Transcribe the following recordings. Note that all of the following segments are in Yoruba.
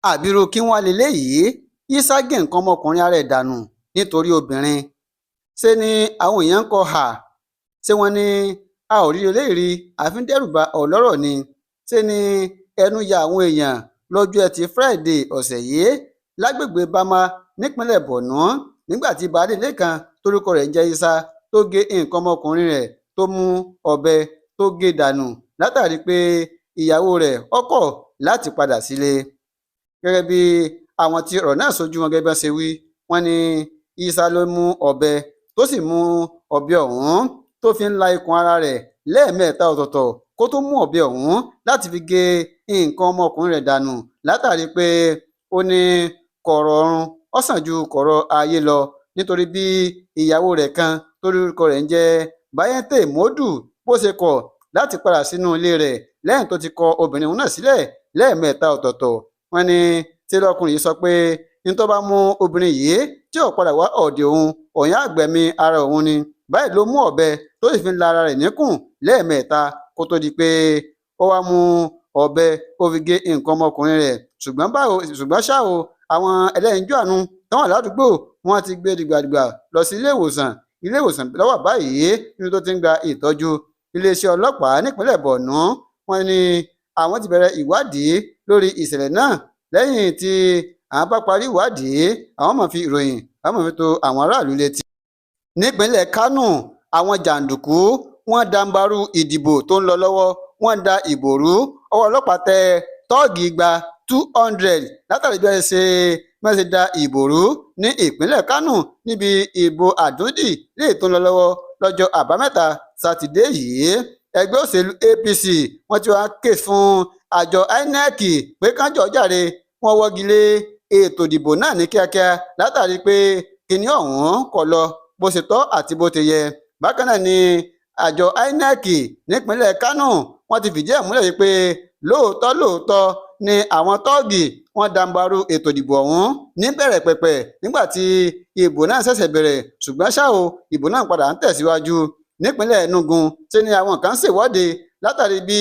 Àbírú kí wàá lélẹ́yìí? Ísà gé nǹkan ọmọkùnrin ara ẹ̀ dànù nítorí obìnrin. Ṣe ni àwọn èèyàn ń kọ́ ha? Ṣé wọ́n ní a ò rí eléyìí àfi ń dẹ́rù ba ọlọ́rọ̀ ni? Ṣe ni ẹnu ya àwọn èèyàn lọ́jọ́ Etí Furaide ọ̀sẹ̀ yìí lágbègbè Bama nípínlẹ̀ Borno, nígbà tí baálé ilé kan tórúkọ rẹ̀ ń jẹ́ Ísà tó gé nǹkan ọmọkùnrin rẹ̀, tó mú ọbẹ̀ tó gé dànù látàrí pé ìyàwó rẹ̀ ọkọ̀ láti padà sílé. Gẹ́gẹ́ bí àwọn tí ọ̀rọ̀ náà ṣojú wọn gẹ́gẹ́ bí wọ́n ṣe wí, wọ́n ní Ísà ló mú ọ̀bẹ, tó sì mú ọ̀bẹ ọ̀hún tó fi ń la ikùn ara rẹ̀ lẹ́ẹ̀mẹ́ta ọ̀tọ̀ọ̀tọ̀ kó tó mú ọ̀bẹ ọ̀hún láti fi gé nǹkan ọmọkùnrin rẹ̀ dànù, látàrí pé ó ní kọ̀rọ̀ ọ̀run ó sàn ju kọ̀rọ̀ ayé lọ, nítorí bí ìyàwó rẹ̀ kan tórúkọ rẹ̀ ń jẹ́ Bayente Modu bó ṣe kọ̀ láti padà sínú ilé rẹ̀ lẹ́yìn tó ti kọ obìnrin òun náà sílẹ̀ lẹ́ẹ̀mẹ́ta ọ̀tọ̀ọ̀tọ̀. Wọ́n ní tí lọkùnrin yìí sọ pé ní tó bá mú obìnrin yìí tí ò padà wá ọ̀dẹ̀ òun, òun á gbẹ̀mí ara òun ni. Báyìí ló mú ọ̀bẹ tó sì fi ń la ara rẹ̀ níkùn lẹ́ẹ̀mẹ́ta kó tó di pé ó wá mú ọ̀bẹ ó fi gé nǹkan ọmọkùnrin rẹ̀. Ṣùgbọ́n ṣá o, àwọn ẹlẹ́yinjú àánú tó wà ládùúgbò wọn ti gbé dìgbàdìgbà lọ sí ilé ìwòsàn. Ilé ìwòsàn lọ́wọ́ báyìí níbi tó ti ń gba ìtọ́jú. Iléeṣẹ́ ọlọ́pàá nípínlẹ̀ Borno, wọ́n ní àwọn ti bẹ̀rẹ̀ ìwádìí lórí ìṣẹ̀lẹ̀ náà. Lẹ́yìn tí àwọn bá parí ìwádìí, àwọn máa fi ìròyìn, àwọn máa fi tó àwọn aráàlú létí. Nípínlẹ̀ Kánò, àwọn jàǹdùkú wọ́n dàǹbarú ìdìbò tó ń lọ lọ́wọ́, wọ́n da ìbò rú. Ọwọ́ ọlọ́pàá tẹ tọ́ọ̀gì igba 200 látàrí bí wọ́n ṣe da ìbò rú ní ìpínlẹ̀ Kánò níbi ìbò àdúndì léyìí tó ń lọ lọ́wọ́ lọ́jọ́ Àbámẹ́ta Sátidé yìí. Ẹgbẹ́ òṣèlú APC, wọ́n ti wá ké fún àjọ INEC pé kán jọ̀ọ́ jàre, wọ́n wọ́gi lé ètò ìdìbò náà ní kíákíá látàrí pé kinní ọ̀hún kò lọ bó ṣe tọ́ àti bó ti yẹ. Bákan náà ni àjọ INEC nípínlẹ̀ Kánò, wọ́n ti fìdí ẹ̀ múlẹ̀ wípé lóòótọ́ lóòótọ́ ni àwọn tọ́ọ̀gì wọ́n dàǹbarú ètò ìdìbò ọ̀hún níbẹ̀rẹ̀ pẹ̀pẹ̀ nígbà tí ìbò náà ṣẹ̀ṣẹ̀ bẹ̀rẹ̀. Ṣùgbọ́n ṣá o, ìbò náà padà ń tẹ̀síwájú. Nípínlẹ̀ Enugu, ṣe ni àwọn kan ṣèwọ́de látàrí bí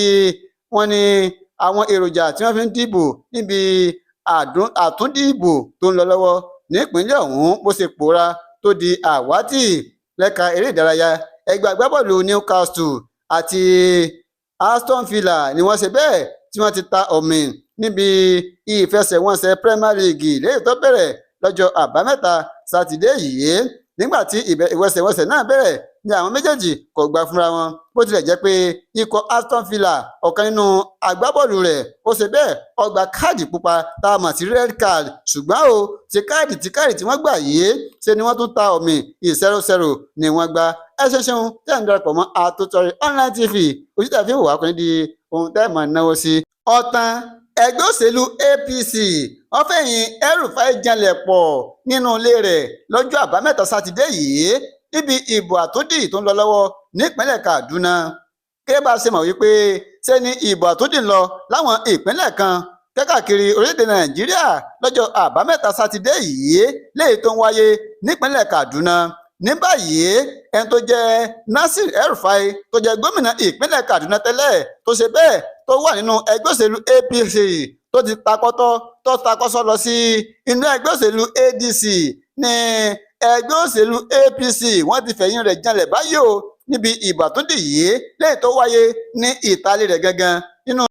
wọ́n ní àwọn èròjà tí wọ́n fi ń dìbò níbi àtúndìbò tó ń lọ lọ́wọ́ nípínlẹ̀ ọ̀hún bó ṣe pòórá tó di àwátì. Lẹ́ka eré ìdárayá, ẹgbẹ́ agbábọ́ọ̀lù Newcastle àti Aston Villa ni wọ́n ṣe bẹ́ẹ̀ tí wọ́n ti ta ọ̀mì níbi ìfẹsẹ̀wọnsẹ̀ Premier League léyìí tó bẹ̀rẹ̀ lọ́jọ́ Àbámẹ́ta Sátidé yìí. Nígbà tí ìwẹsẹ̀wọnsẹ̀ náà bẹ̀rẹ̀ ni àwọn méjèèjì kò gbà fúnra wọn, bó tilẹ̀ jẹ́ pé ikọ̀ Aston Villa, ọ̀kan nínú agbábọ́ọ̀lù rẹ̀ ó ṣe bẹ́ẹ̀ ó gba káàdì pupa tá a mọ̀ sí red card. Ṣùgbọ́n o, ti káàdì tí káàdì tí wọ́n gbà yìí, ṣe ni wọ́n tún ta ọ̀mì, 0-0 ni wọ́n gbà. Ẹ ṣe ṣeun tí ẹ̀ ń darapọ̀ mọ́ Àtòtọ̀rẹ́ Online TV. Ojú tẹ̀ fi ń wò wá kò ní di ohun tẹ́ ẹ̀ mọ̀ náwó sí. Ọ̀tàn ẹgbẹ́ òṣèlú APC, wọ́n fẹ̀yìn El-Rufai janlẹ̀ pọ̀ nínú ilé rẹ̀ lọ́jọ́ Àbámẹ́ta Sátidé yìí níbi ìbò àtúndì tó ń lọ lọ́wọ́ nípínlẹ̀ Kaduna. Kí bá a ṣe mọ̀ wípé ṣé ni ìbò àtúndì ń lọ láwọn ìpínlẹ̀ kan káàkiri orílẹ̀-èdè Nàìjíríà lọ́jọ́ Àbámẹ́ta Sátidé yìí léyìí tó ń wáyé nípínlẹ̀ Kaduna. Ní báyìí, ẹni tó jẹ́ Nasir El-Rufai, tó jẹ́ gómìnà ìpínlẹ̀ Kaduna tẹ́lẹ̀, tó ṣe bẹ́ẹ̀ tó wà nínú ẹgbẹ́ òṣèlú APC, tó ti takọ́tọ́ tó takọ́sọ́ lọ sí inú ẹgbẹ́ òṣèlú ADC, ní ẹgbẹ́ òṣèlú APC wọ́n ti fẹ̀yìn rẹ̀ janlẹ̀ báyìí o níbi ìbò àtúndì yìí léyìí tó wáyé ní ìtàlẹ̀ rẹ̀ gangan.